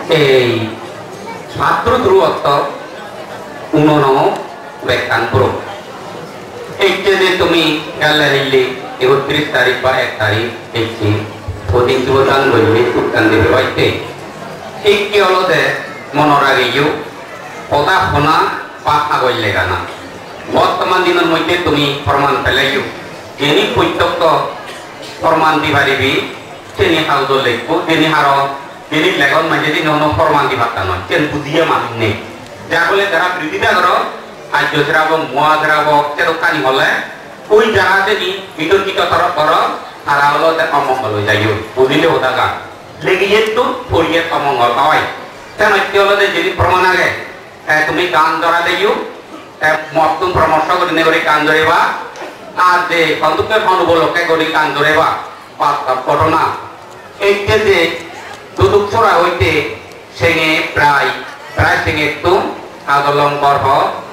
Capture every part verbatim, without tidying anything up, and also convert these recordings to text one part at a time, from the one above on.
Ei patru turu otto uno nongo bekkan puro. Ecche je tumi gelle hille ekotris tarik ba ek tarik ecche, o din subodan golle uttan dibe batte. Ikke olode mono ragiyo, hoda hona ba hagoj legana. Bortoman dinor moddhe tumi proman peleyo, jeni protyokko proman di paribi, seni hagojot lekko, jeni haro, jeni legon manje jeni hono proman di patta noi, sen bujiye manuj nei. Jar phole tara birodita goron, Arjo Srabok, Moha Srabok, sedokkani hole, oi jara seni bitorkito torok goron, tara olode omongol oi jaiyon, bujile hodagan. Legiyettun poriye omongol oi. Senotte olode jeni proman age, eh, tumi gan jora deyo, eh, mottun poramorso gurinei guri gan joreba, ar je hondukke hon upolokke guri gan joreba, bastob ghotona. Ecche je Duduk Sora hoite Senge prai, prai Sengettun Adolong Borho,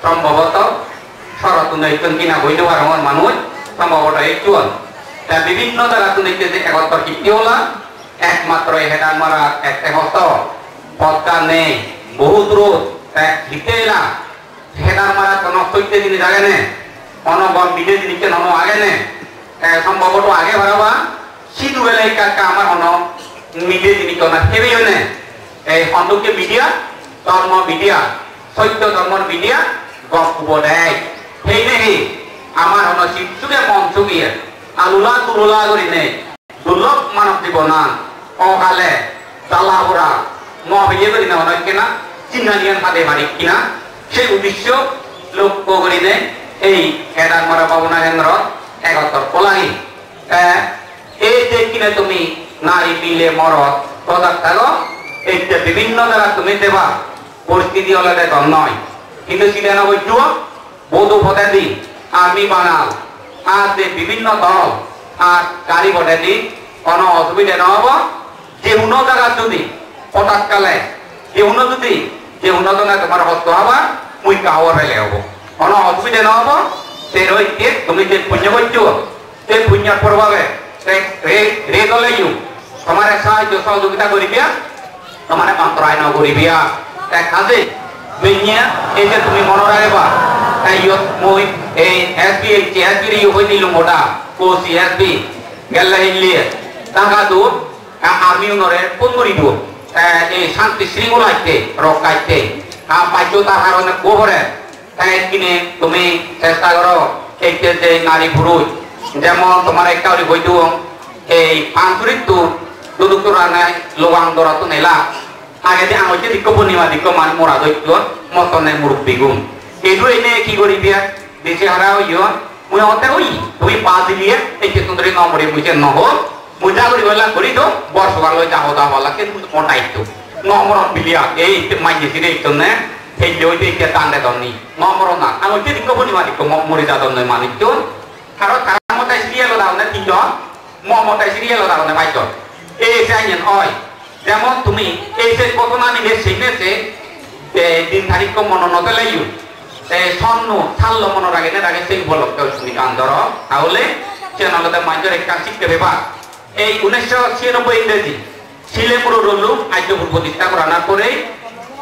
sombhoboto Sorottun ecchon kina hoi no parongor manuj, sombhoboto ecchon. Te bibinno jagattun ecche je ekottor hitte ola, ekmatro ei Hedanmara ekte hosto, potgan nei, bohut rod, te hitte ela, Hedanmarat hono soitte jinis age ne? Hono gon mide jinis hono age ne? Eh, sombhoboto age parapang, sidu bele ekka ekka amar hono mide jinis hono hebeyo ne? Ei hondukke media, dhormo media, sotto dhormor media, gom ubodej. Hei ne hi, amar hono sib suge mon sugiye, alula tulula gurinei, Durlob manob jibonan okale jala pora no peye gurinei hono ekkena jinghaniyan pade pari kina, sei uddesho lokko gurinei ei Hedanmara Bhabona Kendro egottor olagi. Te ei je kine tumi nari mile morot bojak thago, ei je bibinno jagat tumi deba poristiti olode gom noi. Hintu side no bujjo, Bodo podedi, ami Bangal, ar je bibinno dol, ar gari podedi, hono osubide no obo. Je hono jagat judi hotat kale, je hono judi, je hono jone tomar hosto habar, mui ekka hobor pele obo. Hono osubide no obo, se roitte tumi je punyo goccho, Ei punyor probabe, re, re, re doleyo tomare sahajjo sohojogita goribe, tomare ontorai no goribe. Te haje benne ei je tumi mone rageba, te iyot mui ei S B, S B re yo hoi dilung oda, O C S B, gelle hille, Dhaka dun, a, army unore phone gori duo, te ei shanti shringhola itte, rokka itte, a, bajjota harone ekko pore, Te ekkine tumi chesta goro, ecche je nari puruj, jemon tomare ekka guri hoi duong, ei Panchurittun Duduk Sorane Lobang Dorattun ela. Agedi angocche dikko purnima dikko manuj mora doitton, mottone murubbigun. Edu ene hi goribe, dise hara oiyon, mui hotte oi, tumi pa diliye, ecche tun dori no mori mui je no hol, Mui ja guribar lak guri do, bor sobar loi ja hoda hobar lak, hintu mo daitto. No moron piliya, ei itte manje sire ittonne, hejje oide itte tan dedonni. No moron na, ami oide dikko purnima dikko mo-, mori jadonnoi manucchun. Aro tara motai serial-ot agonne tinjon, mo motai serial-ot agonne pachjon. Ei se anyen oi. Jemon tumi ei se ghotona nile senne se, eh, din tarikko mono no teleyo. Te sonno sallo mono ragene rage se upolokke tumi gan doro. Tahole siyan olode manjor ekkan sikke pebar. Ei unisho siyanoboi ingreji Sile Muro loi Arjopur protistha goranar pore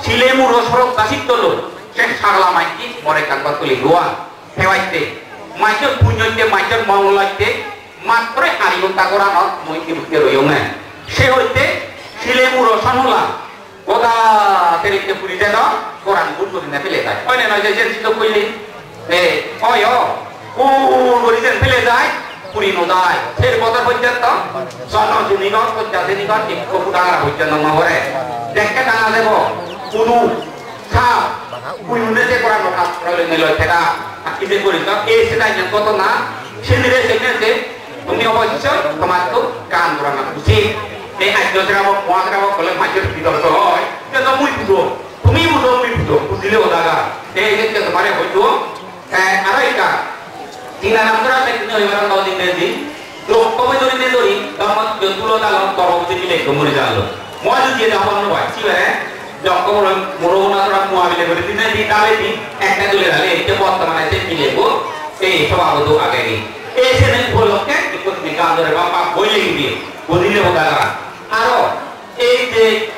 Sile Muro sroddha chitto loi se sagala manjje mor ekkan ghor tuli duan. Hebatte manjor punyo oitte, manjor mongol oitte, matro ari ghonta goranot mui ibutte royonge. Se hoite Sile Muro sonhola Goda teritte puri jadon, goran gur gurinei pele jai. Oine noi je, je sido koile, e, oi o, gur guri jen pele jai, puri no jai. Ser bojor porjonto, sono juni gor, pojja juni gor, ekko fuda gara porjonto no gore. Dekke dana debo, unu, sa, ui une je goran no kap, role nilo theda, aki je guri to, e sida nyen koto na, sinire sene je, Tumi obossoi tomatto gan gorana uchit. Ei Arjo Srabok, Moha Srabok bole major bitorko oi. Te to mui bujo. Tumi bujo, mui bujo. Bujile odaga. Te ei je tomare hoito. Eh, aro ekka. Tina Ramdora se tumi hoibar no din din. Lokko bojori ne dori, damot jotulo dalon, toro bojori le gomori jalo. Mo jodi je dahon no bai, sibere, jokko moro, moro una tora mua bile gori dine di dale di, ekta dule dale, ekta bottomane se bile go, ei sobabodo age ni. Ei se ne upolokke, ikko tumi gan dore ba, ba, boi legi diye, bojile hoda ga. Aro, ei je,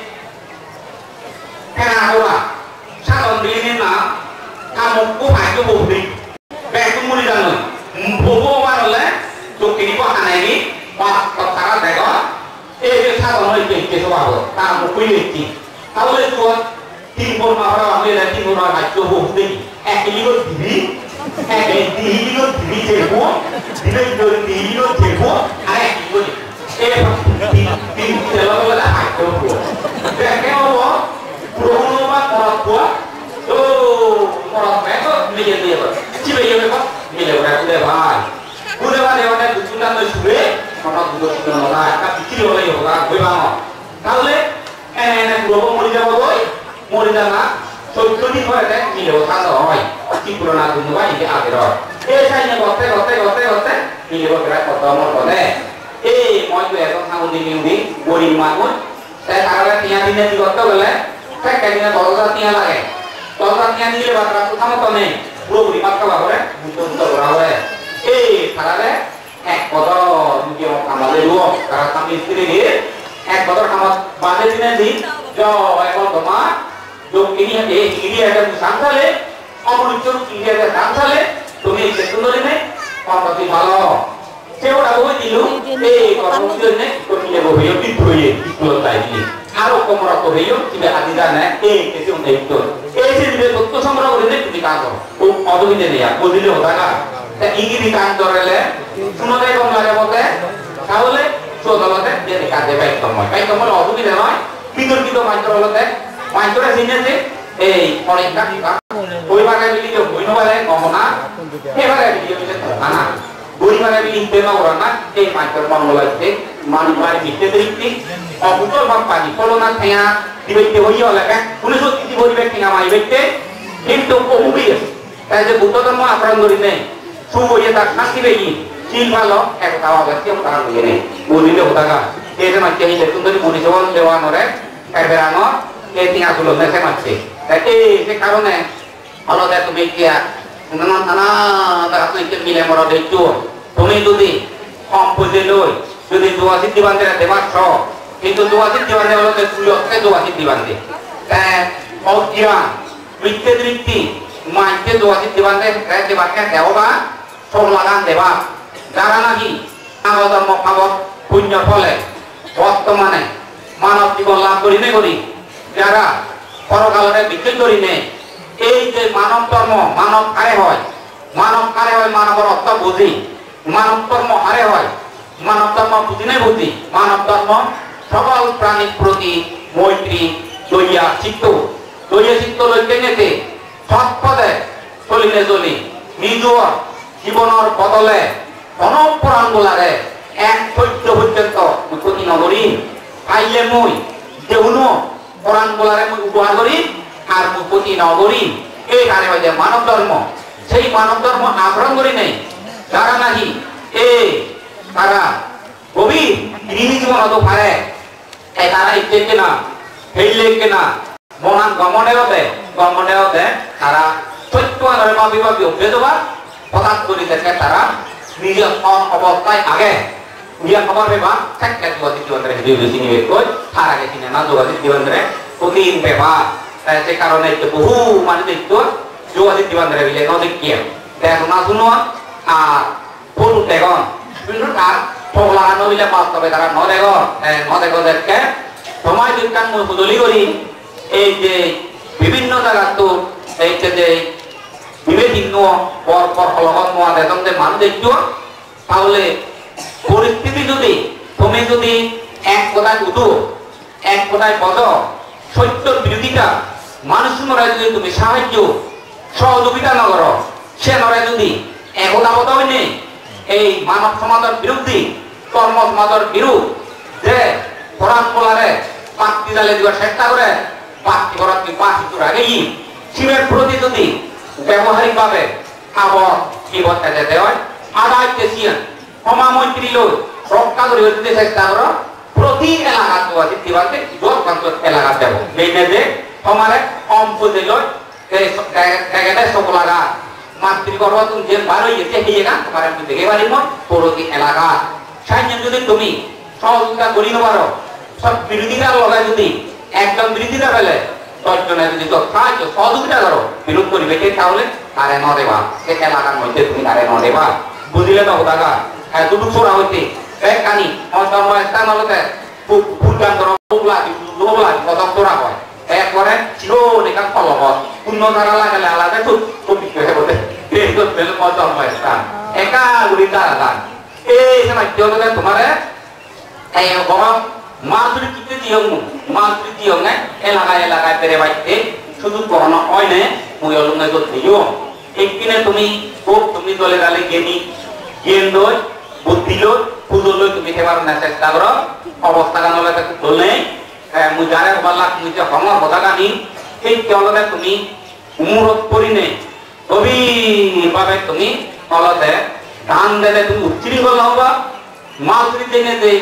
Oi, ke, ke, soba bo, ta mo koi le ki. Tahole to tin bon ma para, ami le tin bon ma, ma to bo de. Ek kilo dibi, ek kilo dibi, kilo dibi je bo, dibi kilo dibi, kilo je bo, are ek kilo. E, tin, tin, telo, telo, da, hai to bo. Te ke bo, puro no ma, puro bo. O, puro me ko, mi je de bo. Chi be ye ko, mi je ko, de bhai. Bude bade ode dudu na no sube, kono dudu sube no na, ka bikiri ole yo ga, boi ba no. Tahole, ene ene burobo mori jabo goi, mori jana, sotto din pore te milebo thangor oi. Ki purona dunno ba indi agero. E saine gotte, gotte, gotte, gotte, milebo prai hoddo mor gode. E, moi to eto thango dini undi, gorib manuj. Te tarare tiya dine di gotte gele, thekke dine dos hajar tiya lage. Dos hajar tiya dile ba tara to thamoto nei. Puro puri bhat haba pore, butto butto gora pore. E, tarare ek bojor mujungot hamale duo, tara sami istri di ek bojor hamot bade dine di, jo ekon toma, jo ini e, ini ada musang sale, omor itu ini ada dang sale, tumi itu tuh ini, kono di malo. Se ora boi dilu, e, kono di ne, kono di ne boi, di boi, di boi tai di. Aro komoro to heyo, tibe adi jane, e, kesi un ekto. E, se dibe totto songroho gori ne, tumi kago. O, odo bide ne ya, bodile hoda ka. Te igiri kan dorele, sunode gom lage bote, tahole, sodolote, je ne kade bai tomoy. Bai tomoy odo bide noy, bidor bidor manjor olote, manjore sine je, ei, pore ka, ka, oi bare bili yo, oi no bare, gom na, he bare bili yo, bile ana. Goribar ebe inte no gorana, ei manjor mongol otte, manuj mari mitte dritti, obutor bap pani, kolona tenga, dibette hoye oleke, unisho titi goribe tenga mari bette, hintu obugi, tai je Buddho dhormo acharon gurinei, suk oye tar shanti peye, sil palo, ekta obe, siyo taran oye nei, burile hodaga, ei je manjor hille sundori muni sobon dewanore, eberangor, ei tenga tulonne se manjor. Tai ei se karone, Olode tumi kiya, nana, nana, tara tumi kiya mile morot eccho. Tumi judi hom puje loi, judi Duwa Siddhi Bhante re deba so, hintu Duwa Siddhi Bhante olode tui otte Duwa Siddhi Bhante. Te, ogyan, mitte dritti, manje Duwa Siddhi Bhante re deba ke deba, Soglagan deba, jara nahi mago jormo pabor punyor phole bortomane manob jibon lab gurinei guri, jara porokalore bichchej gurinei ei je manob dhormo, manob kare hoi, manob kare hoi manobor ortho buji, manob dhormo hare hoi, manob dhormo bujinei buji, manob dhormo sokol pranir proti moitri, doya chitto, doya chitto lokkene te sot pode soline soli, nijor jibonor bodole hono poran bolare ek sojjo porjonto mui khoti no gorim. Paille mui je hono poran bolare mui upohar gorim, ar mui khoti no gorim. Ei tare hoide manob dhormo. Sei manob dhormo achoron gurinei jara nahi ei tara gobir girihi jibonot o pare, te tara ecche ekkena, helle ekkena, monan gom ode ode, gom ode ode, tara sottoanore babi babi obbe dobar, hotat guri dekke tara nije hon obostai age, nije hobor peba, sekke Duwa Siddhi Bhante re hidi hidi sini bekkoi, tar age sini na Duwa Siddhi Bhante re, kothin bepar, te se karone ekko bohu manuj ekko Duwa Siddhi Bhante re bile no dekke, te sona suno, ar Photo degon, hintu tar pogla no bile bastobe tara no degon, eh, no dego dekke. Tomar ekkan mui hojoli guri, ei je bibinno jagattun, ei je, je bibe tinno por por hologon noa dedon de manuj ekko, tahole poristiti judi, tumi judi ek hodai udo, Ek hodai bodo, sottor birodita, manuchunore judi tumi sahajjo, sohojogita no goro, siyanore judi ekota bodo oinei ei manob somajor biruddhe, dhormo somajor birud, je poran bolare batti jale dibar chesta gore, batti gorot tumi basi tura geye, siber proti judi beboharik bhabe habor bipod ejede oi, ada icche siyan Homa moitri loi rokka guribar jodi chesta goro, proti elakat Duwa Siddhi Bhante, jot bhante elakat debo. Benne je tomare hom puje loi, te so-, te-, degede sok laga, matri gorbottun je bar oye, se heyegan tomare mui dege parim moi, proti elakat. Sanyen jodi tumi sohojogita guri no paro, sob birodhitar loge jodi ekjon birodhita pele, dosh jone jodi to sahajjo sohojogita goro, birodh goribe, te tahole tare no deba, se elakar moddhe tumi tare no deba. Bujile to hodagan? Etoduk sora hoite bekkani, mor jormo sthan olode Pu-, purgandoro oboladi, oboladi bodok dora hoi. Ekkore sigon ekkan kolobot. Punno jara lagele alade sut, sut bikke hebote. Ei sot bele mo jormo esthan. Ekka guri dara dan. Ei se majjhe olode tomare, ei, borong Majuri kitte diyong, Majuri diyonge, elakai elakai berebatte, sudu gorono oine, mui olunge sot diyong. Ekkene tumi, hub tumi dole dale geni, gyan loi, buddhi loi, pujo loi tumi thebar na chesta goro, obostagan olode dol nei. Eh, mui jare hobar lak, mui je hongor hodagani, thik olode tumi umurot porinei, gobir bhabe tumi olode dan dede tumi uttiri golla hoba, Majuri dene je,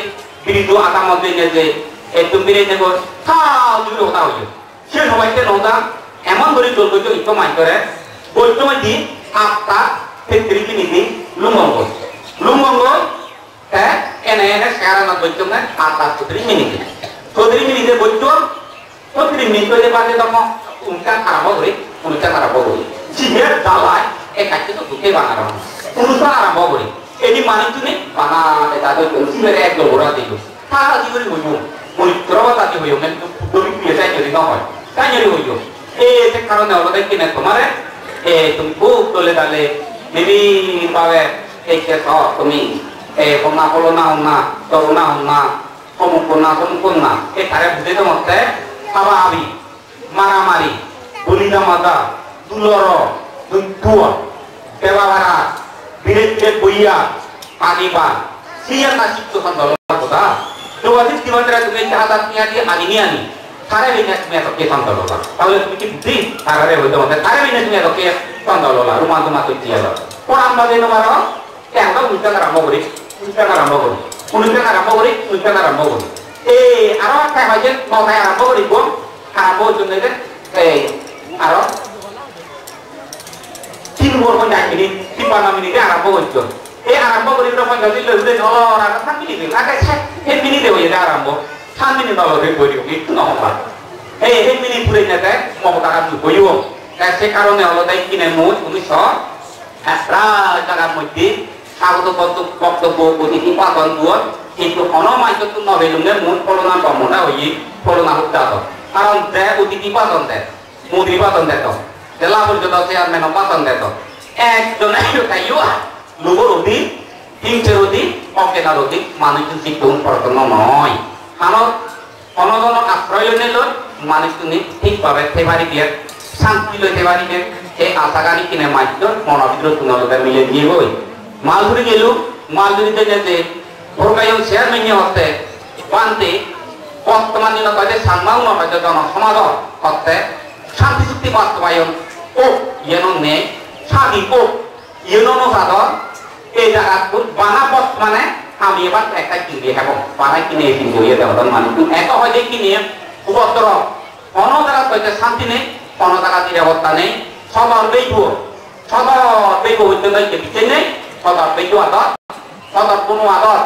biridu adamot dene je, ekdom bire dego, ta juri hoda hoye. Se hobatte no da, emon guri dol gojjo ikko manjore, gojjo madi atta tettris minute lungong goi. Lungong goi, te ene ene segaranot bojjong ne, atta sotris minute. Sotris minute bojjong, sotris minute hoide bade domo, uncha arombo guri, uncha arombo guri. Sibe jalai, ekacche to dukke bangaron. Uncha arombo guri. Eni manuchchune bana eta do, sibe ek dogora diyo. Tara di guri hoyo, moitro bata di hoyo, men tu dobi piye sai jori no hoy. Sai jori hoyo. E, se karone olode kine tomare, e, tumi hub dole dale, mimi babe, e, ke so tumi, e, honna holona honna, toruna honna, homuk honna, somuk honna, e, tare bujei dongotte, haba habi. Maramari, guli damada, duloro, dudduo, beba bara, biret biret boiya, pani ba, siyan na sikto sandalo hoda. Coba sik diban tara tumi hajar tiya di ani ni ani. Tare bina tumi eto ke sandalo hoda. Tahole tumi ki budi, tare re hoda mate, tare bina tumi eto ke sandalo hoda. Ruma tuma tu tiya lo. Koran ba de no maro. Te aro uncha arambo guri, uncha arambo guri, uncha arambo guri, uncha arambo guri. Ei, aro ekta hoye, nota arambo guri gom, arambo gojjon de, ei, aro tin gor ponjaj minute, tippanno minute arambo gojjon. Ei arambo guri ro ponjaj minute loi hure no, aro san minute, age se, se minute hoye de arambo, san minute no loi guri, guri, no homba. Ei, se minute pure jete, mo hoda guri hoyo. Te se karone olode ikkine mui, tumi so, Ekta jagar moddhe sagoto bokto-, boktobbo otiti paton duon, hintu hono manjottun no pelunge mui pholona brahmone hoye, pholona hudda to. Karon te otiti paton de, modi paton de to, jela porjodo chairman-o paton de to. Ekjone yo taiyo lubor odi, hingser odi, oggenor odi, manuj jittun porjono noi. Hano Hono jono asroy loinei loi manuchchune thik bhabe thei paribe, santi loi thei paribe, ei asagani kine majjor mono bidire tun olode mile diye goi. Mal duri gelo, mal duri dene je progayon chairman-e hotte, bhante, bortoman dinot hoide Changma unot hoide jono somajot hotte santi chukti bastobayon ok, iyeno nei, sadi ok, Iyen ono sadon, ei jagattun bana bot mane ami ebar ekka kini hebo, bana kini kini oye debodon manuj. Eto hoide kini upodrob, hono jagat hoide santi nei, hono jagat nirapotta nei, sodor beibo, sodor beibo hoide noi je bicche nei, sodor beibo adot, sodor bono adot,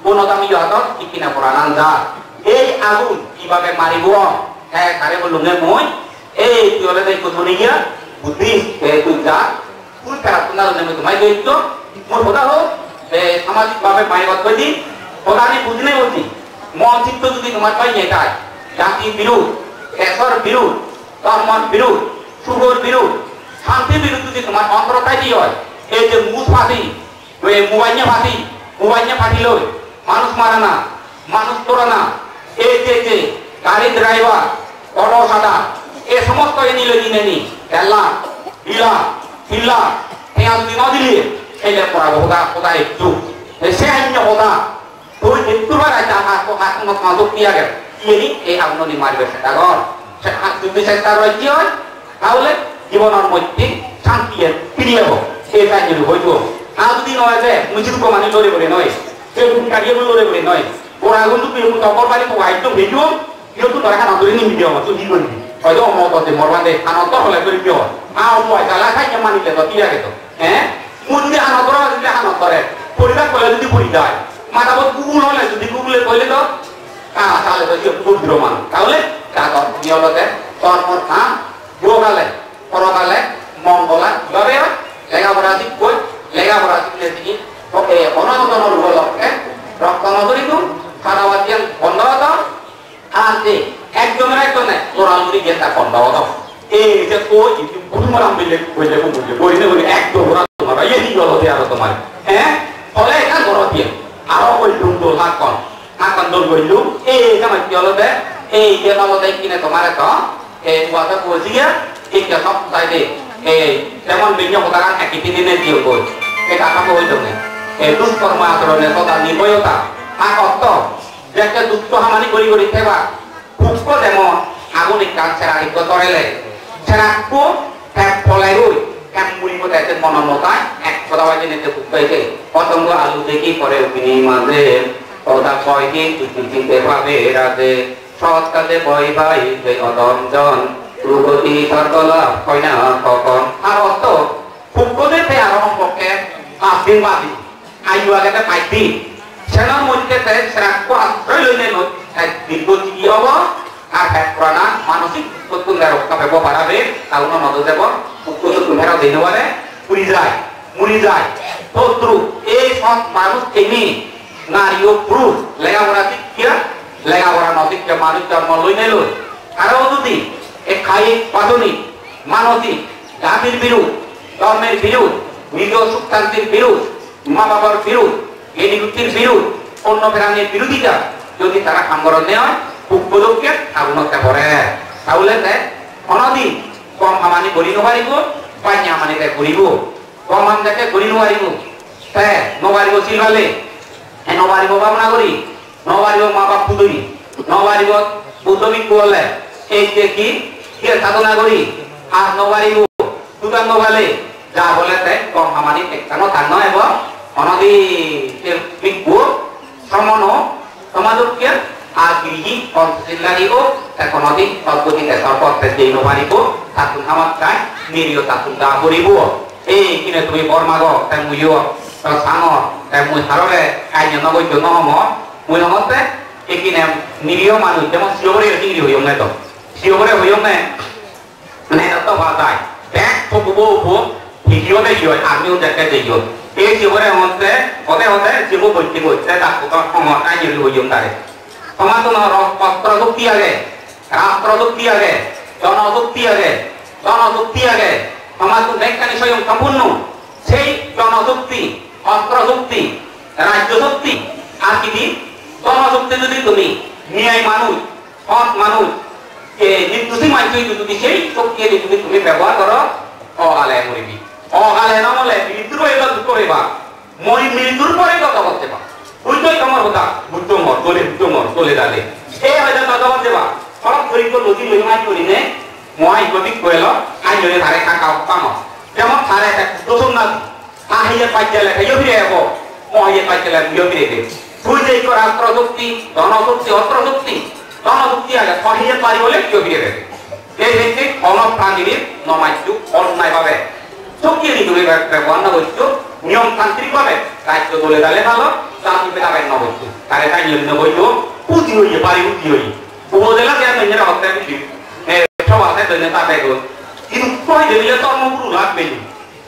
bono damiyo adot, ikkine poranan ja. Ei agun kibabe maribo, he tare bolunge mui, ei tui olode ikko dhoniya, Buddhist, he tui ja, Puriskar hoda hone mui tomare hoyong, mor hoda hok, je samajik bhabe maigot hoide, hodani bujine bujine, mon chitto jodi tomar bai nai thai, jati birud, desor birud, dhormor birud, sukhor birud, santir birud jodi tomar ontorot thai de oi, ei je mujpati, ei mubainya pati, mubainya pati loi, manuj marana, manuj torana, ei je je gari driver, auto sada, ei somosto eni loi dinei ni, tella, bila, tilla, tenga jodi no dile, ei le porabo hoda, hoda ekku. Ei se anyo hoda, tui ekku bar aita ha, ko ha, no ma duk diya gel. Iyeni ei aguno ni maribe seta gor. Se ha, tui seta gor ki oi? Tahole jibonor moddhe santi e firi ebo. Ei kahiani hoibo. Ar jodi noi je, mui jidu komani lore bole noi. Je mui kariye lore bole noi. Gora gun tu mui tokor bari ko ai to bejo. Iyo tu tore hana dori nimi diyo, tu hi gori. Hoido mo to de mor bande, hana to hole gori diyo. A mo ai sala khai ke mani le to tiya ke to. Eh? Mui jodi hana dora, jodi hana dore. Poribar kole jodi pori jai. Mata bot Google hole, jodi Google e kole to. Ah, sale to iyo Google diro man. Tahole, ta to, iyo lo te, tor mor, ha? Ihohale, porokale, mongol oi, ibabe oi, lega pora sikkoi, lega pora sikle sigi, oke, hono hono rogo lokke, rokto no guribo, sara badiyan bondo odo, Ekjone ekjone lora lori geta bondo odo. Ei je koi, idu budu maram bile, bile ko bile, boi ne boi, ek dor gora tomar, ei hi holo de aro tomar. Eh? Hole ekkan goro diye. Aro oi dum dol hakkon. Hakkon dol goillung. Ei je matti olode, ei je olode kine tomar eto. Ei uwate boji ge, ei je sok tai de. Ei, jemon binyo hodagan ek kiti dine diyo goi. Ei kata ko hoi dong. Ei duskormo asorone soda nirboyota. Hakotto. Jekke dukko hamani gori gori theba. Pukko jemon agun ekkan serak ekko torele, serakko te polegoi, te muribo te, te mono motai ek hoda bajinei te pukko eke, potongo alu degi pore ugini maje, hoda koi ki tuti tinte bhabe raje, sot kaje boi bai je odom jon, rugoti torgola koina kokon. Ar otto pukko de te aro ompokke pas din badi. Ayu agede paj din. Senor moddhe te serakko asroy loinei noi, te dirgho jibi obo, ar pet purana manosik dukkhottun te rokka pebo parabe, ta uno nodo jebo, dukkhottun phero jei no pare, puri jai, muri jai. Todrup ei sot manuj teni, nari o purush, lega pora sikke, lega pora no sikke manuj jonmo loinei loi. Aro judi ek kayik, bachonik, manosik, jatir birud, dhormer birud, nijo suk santir birud, ma babor birud, geni guttir birud, onno pranir birodita, jodi tara ham goronne oi, pukko dokke agunotte pore. Tahole te honodin gom hamani gori no paribo, bajje hamani te guribo. Gom ham jekke gori no paribo, te no paribo sil pale, te no paribo bhabona gori, no paribo ma bap pudui, no paribo Buddho bhikkhu ole, ei je ki, ki sadhona gori, ar no paribo, sudan no pale, ja bole te gom hamani ekkan o thang no ebo, honodi se bhikkhu, sramono, somajokke, ar girihi, ponchosil nari o, te honodi sodgoti te sorgot te jei no paribo, tattun hamakkai, niriyo tattun da puribo. Ei kine tumi bor mago, te muiyo, te sangor, te mui harore, aino no gojjo no homo, Mui hongotte ekkine niriho manuj, jemon siyobore singiri hoyonge to. Siyobore hoyonge, mane to pa jai. Bek to bubo bubo, hidiyo de yo, ami un jakke de yo. Ei siyobore hongotte, hode hode, siyobo boitte boitte, dakko to hongot, ai jori hoyon tare. Tomattun oro ostro shokti age, rastro shokti age, jono shokti age, jono shokti age. Tomattun bekkani soyong sompurno. Sei jono shokti, ostro shokti, rajyo shokti, ar hidi, jono shokti jodi tumi niyai manuj, sot manuj, e nirdoshi manjoi jodi sei shokti jodi tumi bebohar goro, okale moribi. Okale no mole mrityur pore dukko peba. Mori mrityur pore dole dale jeba. Buddho tomar hoda, Buddho mor, dole Buddho mor, dole dale. Ei hoide dole dale jeba. Horot gori ekko lodi loi mai gori ne, mo ai gori ko elo, ai loi tare kaka pamo. Jemon tare ekko Buddho sonnasi, ta hiye pajjale, hiye phire ebo, mo hiye pajjale, hiye phire ebo. Tui je ikko rastro shokti, dhono shokti, ostro shokti, dhono shokti age, to hiye pari bole hiye phire ebo. Ei je hono pranire no majju onnai bhabe. Shokti ni tumi bebohar no gojjo, niyom tantrik bhabe, rajyo dole dale palo, jati bhedabhed no gojjo. Tare ta niyom no gojjo, puji oye, pari puji oye. Ubodela dia menjera hotte bili. Eh, soba te dene ta bego. Hintu koi de bile to mo guru lagbe ni.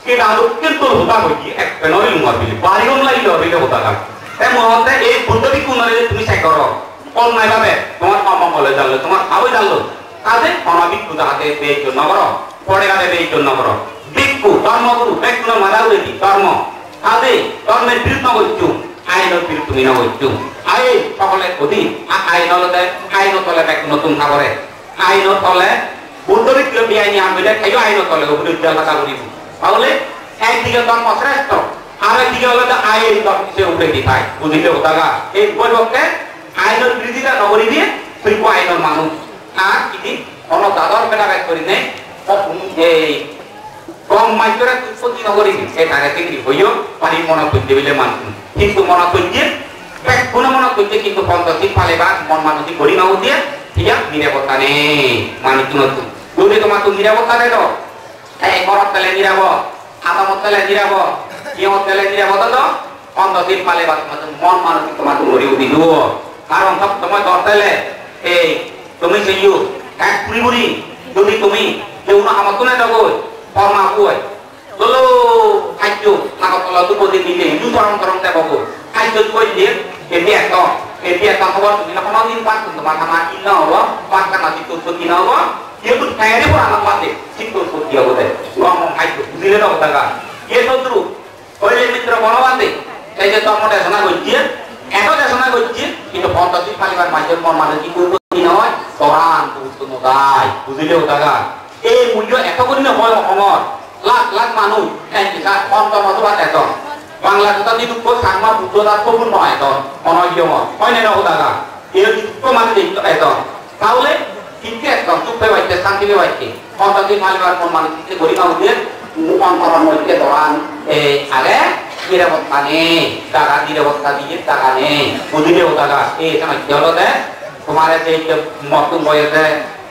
Ke da do ke to hoda hoye, ek pe noi lungor bile. Bari gom lai lo bile hoda kan. Te mo hotte ei Buddho bhikkhu nore tumi check goro. Onnai bhabe, tomar omongole jalo, tomar abe jalo. Tate hono bhikkhu jahate beijjot no goro. Pore gade beijjot no goro. Bhikkhu, dhormo guru, bhikkhu no mada ure di, dhormo. Tate, dhormor birud no gojjo. Ainor birud tumi no gojjo. Ain, sokole odhin, a-, ain olode, aino tole bekkunottun habore. Aino tole, Buddho bhikkhu beaini ham golle, teyo aino tole, ugure ujjal hata guribo. Tahole, ekdige dhormo sreshto, ar ekdige olode ain dhormo se ugure di thai. Bujile hodagan? Ei boi bokke, ainor birodita no guribi, tui ekko ainor manuj. Ar hidi, hono dador beda bek gurinei, ei, Gom majjore tui khoti no goribi, se tare singiri hoyo, pari monot gojje bile manuj. Hintu monot gojje, bekkuno monot gojje, hintu Ponchosil palebar mon manuj gori no udiye, iya nirapotta nei manuj gunottun. Jodi tomattun nirapotta nei do, ei gorot gele nirapot, adamot gele nirapot, iyot gele nirapot do, Ponchosil palebar tomattun mon manuj tomattun gori udibo. Karon sob somoi dor tele, ei, tumi seiyo, ek puri puri, jodi tumi, je uno hamottun edogoi, porma bui, lolo, hajjo, nagor tolo dubo di dile, hintu torong torong tebogoi, hajjo dubo dile, indi ekdom, Edi ekkan hobor tumi na hono din pattun tomar hana inna obo, pattana chitto uspoti na obo, jehetu tengeri purana mate chitto uspoti obo de. Gom gom haitto, bujile na hodagan. Ye sodru, oile mitro Bonobhante, ei je dhormo desona gojje, eto desona gojje, hintu ponchosil palibar majjhe mon mane chitto uspoti na oi, toran uspoti no dai, bujile hodagan. Ei mullo eto gurinei hoi hongor, lakh lakh manuj, ek bihar, Honto Modhopat eton. Bangladeshot nidukko Changma Buddho dhormo purno eton, hono hiyongot, hoi ne no hodagan. Ei nidukko manuj eton. Tahole hitte eton, suk pebatte, santi pebatte. Honto din malibar mon manuj hitte gori na udiye, ontoror moddhe doran, ei, age, nirapotta nei, daga nirapotta diye daga nei. Bujile hodagan, ei, samajje olode, tomare je, je mottun boyode,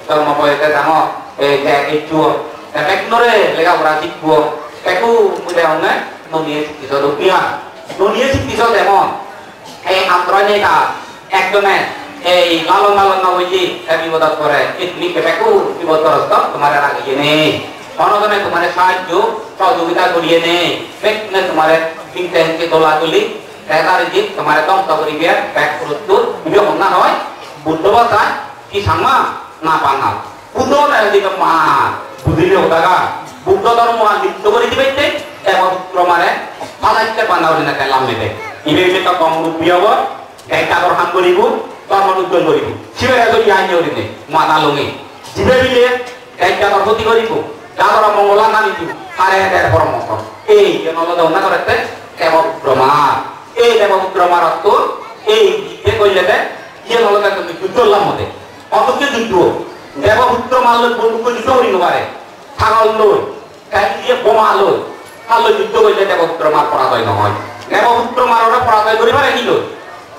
dhormo boyode dangor, ei je ecchuo, te bekkunore lega pora sikkuo, bekku mui degonge noniye sikkiso dokke ai. Noniye sikkiso demon, ei andro neta, ekjone ei lalon lalon no oile te bipodot pore, ei tumi bekku bipodgrosto, tomare rageye nei. Hono jone tomare sahajjo sohojogita goriye nei, bekkune tomare hingse hingse dola doli, te tare je tomare dhongso goribe, bek puruttur, ibe honna hoi, Buddho bhasha, Hi Changma na Bangal? Buddho dhormo dibe ma, bujile hodagan. Buddho dhormo an nitto gori dibatte, Deboputro mare, padatte banda gori na kelam mede. Ibe ibe to gom murubbi obo, ek jador ham goribo, dhormo nujjon goribo. Sibe ejo iyan gori ne, mada lungi. Jibe bile, ek jador hoti goribo, jador mongol an nanibo, hare der poromoto. Ei, iyan olode onna gorette, Deboputro mar. Ei Deboputro marottun, ei, ibe golle de, iyan olode tumi juddho lamode. Otokke juddho, Deboputro mar loi bondukko juddho guri no pare. Sagol loi, tai iye boma loi, tar loi juddho golle Deboputro mar porajoy no oi. Deboputro marore porajoy guri pare hi loi?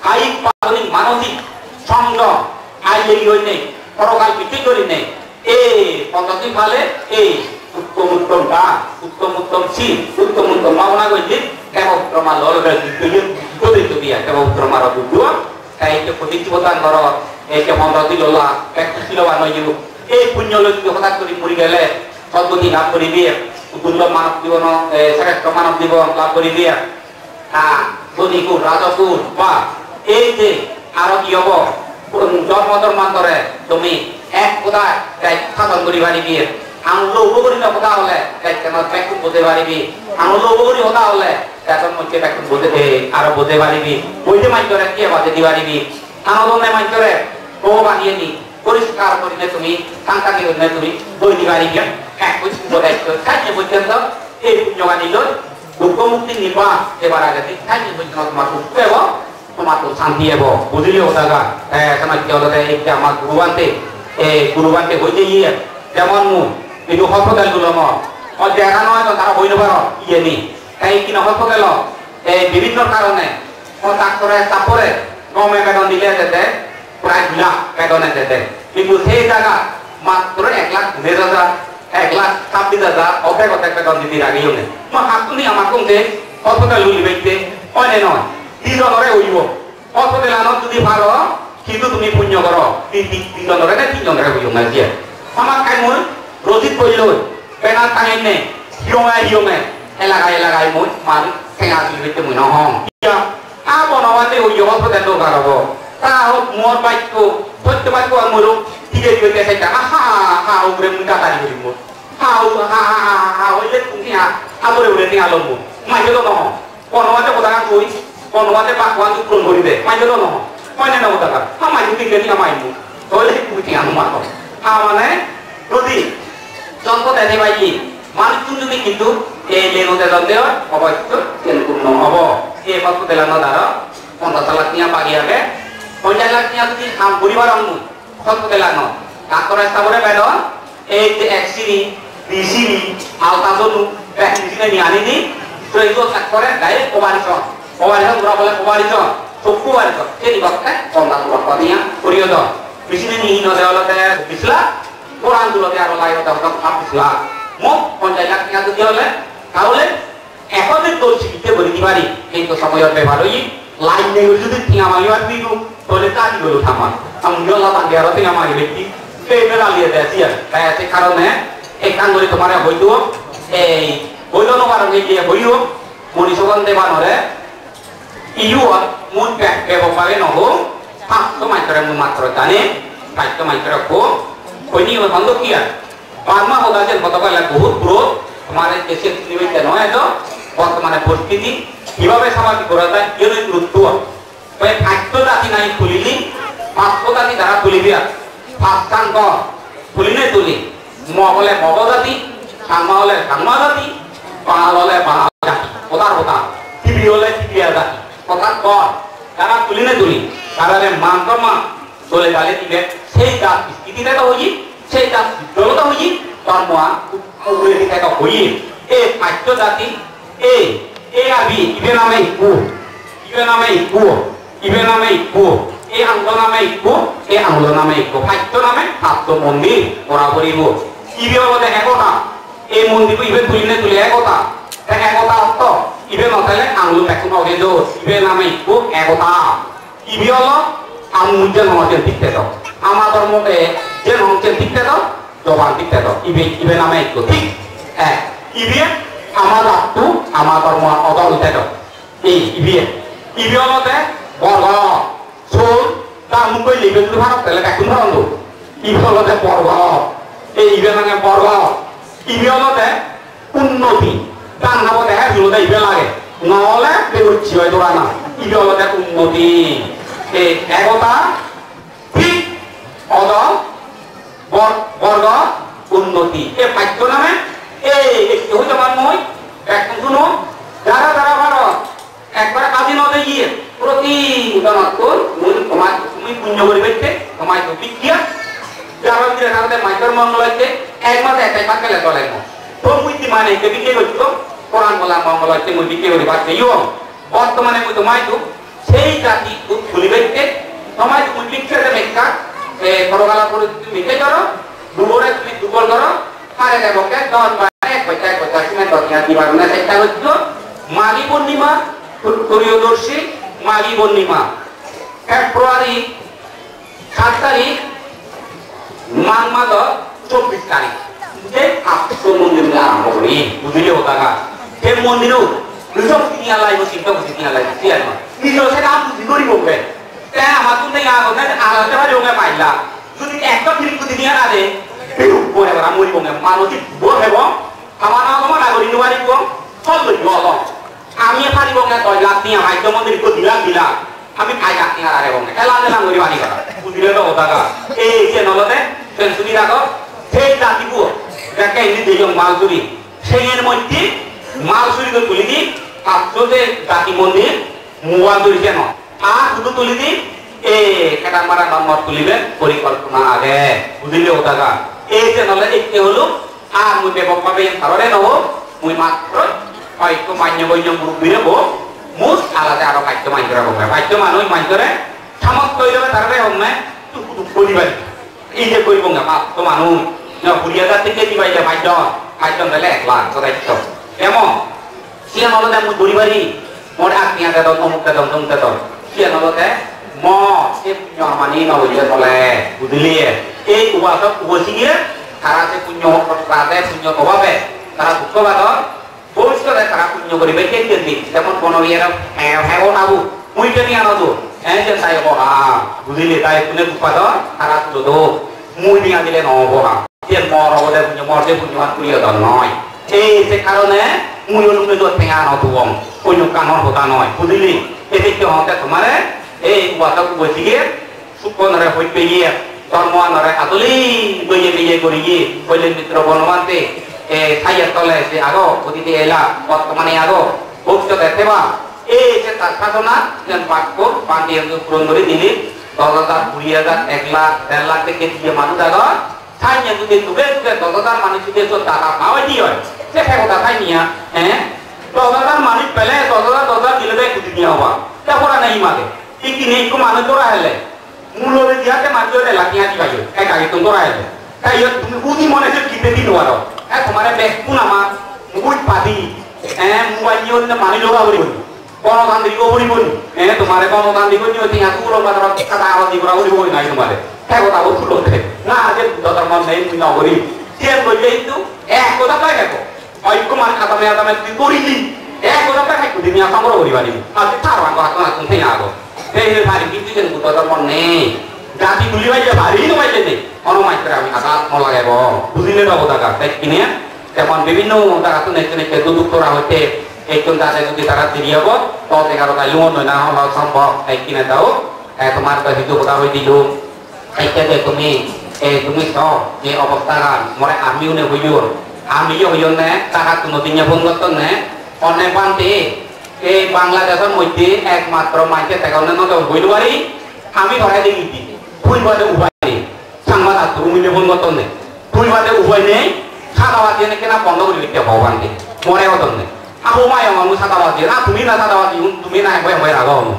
Kayik, bachonik, manosik, songjom, aiyegi oinei, porokal bichek gurinei, ei ponchosil pale, ei uttom uttom dan, uttom uttom sil, uttom uttom bhabona golle, Deboputro mar loi juddho, juddho, juddho, Deboputro maro juddho. Te ecche prodijjibot dan goror, ecche pondro dilo la, ekko siloban oiyo. Ei punyo loi tui hodat guri muri gele, sodgoti lab guribi, udurlo manob jibon, eh, sreshto manob jibon lab guribi. Ha, dhoni gun, rajo gun, ba, ei je aro hi obo, jormo jormantore tumi ek hodai dej sason guri paribi. Angul lo ubo guri no hoda hole, dejkanot bekkun bujei paribi. Angul lo ubo guri hoda hole, dejon mojje bekkun bujei, eh, aro bujei paribi. Boide manjore tiye bajei di paribi. Anodonne manjore bo baniyeni poriskar gurinei tumi, sangkati gurinei tumi doi di paribi. Ek ubodesh, sanye porjonto ei punyogani loi dukko mukti nirban pebar agedi, sanye porjonto tomar dukko ebo, tomar to santi ebo, bujile hodagan. Eh, samajje olode ei je amar guru bhante, ei guru bhante hoide iye, jemon mui idu hospital gulo mo, o dega noi to tara hoi no paro, iye ni. Ei ikkine hospital-ot, ei bibhinno karone, o doctor-e staff-ore gome beton dile dede, prai dui lakh beton dede. Hintu sei jagat matro ek lakh unis hajar, ek lakh sabbis hajar, odek odek beton didi rageyonge. Mo hattuni ama kongte hospital huli bette, oine noi. Dijonore oibo. Hospital-anot judi paro, hintu tumi punyo goro. Di, di, dijonore ne tinjonore hoyong na je. Hamakkai mui rojit boiloi, banner tangenne, hiyonge hiyonge, elagai elagai mui manuj tenga tuli bette mui no hong. Iya, a bono bate oiyo hospital dorkar obo. Ta hok mor baikko, sotto baikko ar muruk, tige tige te setta, ha, ha, ha, ugure mui gatari gurim mui. Ha, ha, ha, ha, ha, hoile tumi ha, ha, ugure ugure tenga lombo. Maiyo do no hong. Kono bate hodagan hoi, kono bate bakkogan uttun guri de. Manje do no. Mane na hodagan. Ha manje dikle ni amai mu. Toile kuiti anu mako. Ha mane, jodi, jonto dede bai, manuchun jodi kintu, ei leno de jonte oi, obosto, ken kunno obo. Ei hospital-ano daro, ponchash lakh tiya bagi age, ponchash lakh tiya jodi ham guri parong mu, hospital-ano, doctor staff-ore bedon, ei je X-ray, B-ray, ultrasound, bek machine ani ani di, to idu tak kore direct operation. Operation gora bole operation, chokku operation, seni batte ponchash lakh tiya guriyo do. Machine ani hino de olode bish lakh, poran dulode aro laiyo de olode bish lakh. Mot ponchash lakh tiya jodi ole, tahole Ekko din dol sigitte guri di pari, hintu somoyor bepar oye, line nei guri judi tenga magi pari dibo, tole ta di golo tama. Amui jola tangge aro tenga magi bekti, ei mela liye de siyan, te se karone ekkan guri tomare hoi dibo, ei hoi do no parong ei je hoiyo, moni sogon debanore, iyo, mui be-, bebok bage no hong, Pasto manjore mui matro jani, pasto manjore ko, koni o hondo kiya. Barma hoda je hoda bale bohut puro, tomare je se sini bete noy to, bortomane poristiti, kibabe sababik gora jai, iyan gurutto. Oi pasto jati nai tulili, pasto jati dara tulibiya, pastan ko, tuline tuli, Mog ole Mog jati, Changma ole Changma jati, Bangal ole Bangal jati, hodar hoda, Tibi ole Tibi jati, hodar ko, dara tuline tuli, dara re man to man, dole dale dibe, sei jat iskiti te to hoyi, sei jat dole to hoyi, tar moa ugure di te to hoyi. E pasto jati, e, e abi, ibe name ikku, ibe name ikku, ibe name ikku, e anglo name ikku, e anglo name ikku, pasto name pasto mondir, ora poribo. Ibe olode ekota, e mondirbo ibe tuline tuli ekota, te ekota otto, ibe no thele anglo bekkun oge do, ibe name ikku ekota. Ibe olo ami mujje no mujje thik thedo. Ama dhormo te je no mujje thik thedo, dogan thik thedo. Ibe, ibe name ikko thik. Eh, ibe ama jatto, ama dhormo odol thedo. Ei, ibe, ibe olode borgo, sol, da mui koile ibe jodi parot tele bekkun paron do. Ibe olode borgo. Ei, ibe nang borgo. Ibe olode unnoti. Dan habo deha juro de ibe lage. Nole begochi oi dorana. Ibe olode unnoti. E ekota, thik, odol, bor-, borgo, unnoti. E pasto name, e, e, e, hoi jaman moi, bekkun suno, jara jara paro, ekbar kaji no de iye, proti donottun, mui tomar, mui punyo gori bette, tomar to bikya, jara dire jara de maitor mongol hoite, ek mase ek ekbar kele dole mo. To mui di mane ke bikya gori to, koran bola mongol hoite, mui bikya gori batte yo. Bortomane mui tomaidu sei jati duk tuli bette, tomaidu mui bikkhete mekka, e, porogala pore tumi mekka goro, dubore tumi dubor goro, pare debokke don ba ek bosta ek bosta sime dotiya dibar mane chesta gojjo, Magi Purnima, Turiyodarshi, Magi Purnima, February Saat tarik, Magh mador chobbish tarik. Je pasto mondir arombo gori, bujile hodagan. Je mondirot, nijo buji niya laibo, sinta buji niya laibo, siyan noi. Nijo se kaam buji goribo be. Te amattun tenga agonne, alate pari onge pailla. Jodi ekta free buji niya na de, birup gore bara moribo onge, manuj bor hebo, hamana hamana gori no paribo, sol loibo olo. Ami paribo onge dosh lakh tenga, pasto mondir ikko di lakh, di lakh. Ami pai jak tenga are bonge. Elan elan guri bani gora. Bujile do hoda ga. Ei siyen olode, siyen suni rago. Sei jatibo, jekke indi dejong Malsuri. Senger moddhe Malsuri do tuli di, pasto je jati mondir, Mualduri siyen no. Ar hudu tuli di, e, Kedanmara nongor tulibe porikolpona age. Bujile hoda ga. Ei siyen olode ikke holo, Ar mui bebok bhabe iyen tarare no hoi, mui matro hoyekko manyo gonyo murubbire bo, mui alade aro paccho manjore homme. Paccho manuj manjore samortho oile tarare homme, dukko dukko dibar. Ei je goribo nge, paccho manuj, no, kuri hajar tenga dibar, paccho, paccho dile ek lakh, jothechcho. Emon. Siyan olode mui guri pari, more atmiya dedon, omuk dedon, tomuk dedon. Siyan olode mo se punyo hamani no golle tole, bujile? Ei ubasok ubasiye, tara se punyo, tara se punyo obabe, tara dukko padon, bhobissode tara punyo guribe, ken ken din, jemon bono iyero, he, he, o nabu, mui jeni ano do, he, je sai obo ha, bujile? Tai pune duk padon, tara tulo do, mui dinga dile no obo ha. Siyen mor obode punyo, mor se punyoan puriyo don noi. Ei se karone mui olunge do tenga no tubong. Punyo kanor hoda noi, bujili? Ete ki honte tomare ei ubasok ubasike sukkonore hoipe iye, dhormoanore adoli doye meye goriye, hoile mitro bonobante, e, saiyer tole se ago, odite ela, bortomane ago, bhobissote theba. Ei se tar sadhona, siyen bakko, bhante iyen puron gori dili, dos hajar, kuri hajar, ek lakh, der lakh tenga diye manuj agon. Sanye judi duge duge dos hajar manuj judi sot data na oi di oi, se pegota sai niya, eh? Dos hajar manuj pele dos hajar, dos hajar dile de kudi niya oba. Te pora nei mage. Ikkine ikko manuj dora hele. Mulo de jihate manuj de lati ati bajo. Ek age tun dora hele. Tai yo tumi udi mone se kite di no aro. Eh, tomare bekkun ama mui padi. Eh, mobile yo na mani loga bori bori. Gonotantrik o poribo ni? Eh, tomare gonotantrik o niyo tenga tulo padara kada abaji gora poribo ni nai tomare? Te goda bo tulo te. Na, je Buddho dhormo nei mui no gori. Siyen golle hintu ek goda pai debo. Oi, ikko mane adame adame tui gorili. Ek goda pai debo, duniya songro gori paribo. Ar tui tar bang goda tona tun tenga ago. Te he pari, hintu jen Buddho dhormo nei. Jati tuli paile pari, no paile nei. Hono mattore ami asa no lagebo. Bujile do hodagan, thik kine? Jemon bibhinno jagattun ecche ecche duduk tora hoite, ekjon jade judi tara diri obo, dos egarota lungon noi na hono sombhob, thik kine tao? E, tomar to hintu hoda hoi dilung. Ecche je tumi, e, tumi so, je obostagan, more army une hoyon. Army yo hoyonne, ta hattun dinne phone gottonne, onne bhante, ei Bangladeshor moddhe ekmatro manje tegonne no dol hoi no pari, ami horai degi di. Tui bade upai nei. Sangma dattu umile phone gottonne. Tui bade upai nei, sada badi ene kena bondo guri ditte ho bhante. More hodonne. Aho mai amar mu sada badi, na tumi na sada badi, tumi na hembo hembo rago hono.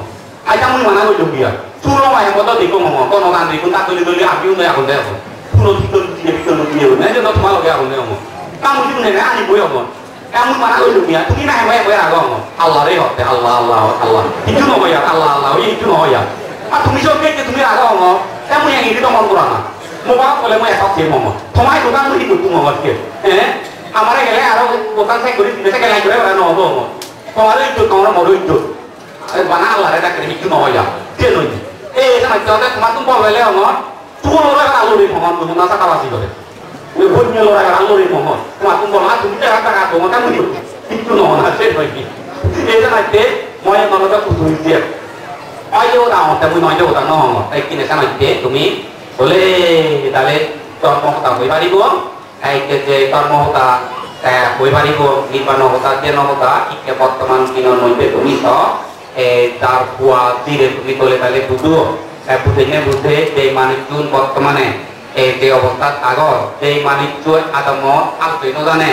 Acha mui mana gollung biya. Suno mai hembo to dikko momo, kono dan dikko ta doli doli abi uno agon de agon. Suno dikko dikko dikko dikko ne je no tuma loge agon de homo. Ta mui ne ne ani boi homo. Ka mui mana gollung biya, tumi na hembo hembo rago homo. Allah re hotte, Allah, Allah, Allah. Hissu no hoya, Allah, Allah, oi hissu no hoya. Ar tumi so ke tumi rago homo. Ka mui ani ri to mon purana. Mo bap bole mui ekak se momo. Tomai dokan mui hintu tu momo ke. Eh? Amare gele aro dokan se guri, se gele guri aro no hobo. Tomar ijjot, tomar moro ijjot. Are bana Allah re dakre hissu no hoya. Ke noi? E, esa na jode tomar tum bol bele homo. Tumo ora kan aluri homo, tumo na sa tawasi gore. Oi bonye lora kan aluri homo. Tomar tum bol, tumi ta ka ka homo, ta mui hissu no hona, se noi. Esa na te, moye mano ta kutu ijje. Ayo da, ta mui no jo da no homo. Ekkin esa na te, tumi, ole, dale, tor mo ta hoi paribo. Ei je je dhormo hoda, eh, hoi paribo, nirbano hoda, dheno hoda, ikke bortoman dinor moddhe tumi so, eh, jar hua dire tumi dole dale bujo, eh, bujeinei bujei je manuchun bortomane, eh, je obostat agon, je manuchun adammo aljoi no jane,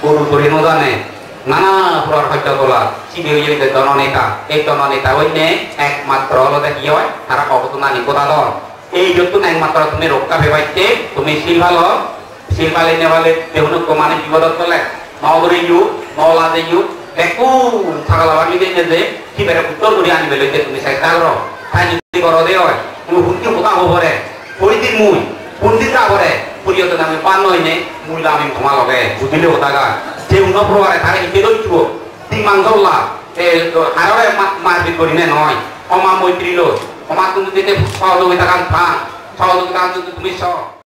goru sori no jane, nana prohar hojja tola, sibe oye je jononeta, ei jononeta oinei ekmatro olode hi oi, tara ogodonani godadon. Ei iyottun ekmatro tumi rokka pebatte tumi sil palo, sil palinei pale je hono ekko manuj bipodot pole, no doriyo, no lajeyo, bekkun sagala bani deinei je sibere uddor guri anibeloi je tumi chesta goro. Tai jodi goro de oi, mui hundi hoda hobore, hoi di mui, hundi jabore, puriyottun ami pan oinei, mui lamim toma loge, bujile hodagan. Je hono probare tare hitte dojjo, Timang jolla, e, harore ma-, marpit gorine noi. Oma moitri loi, oma tumi jete sohojogitagan pan, sohojogitagan jodi tumi so.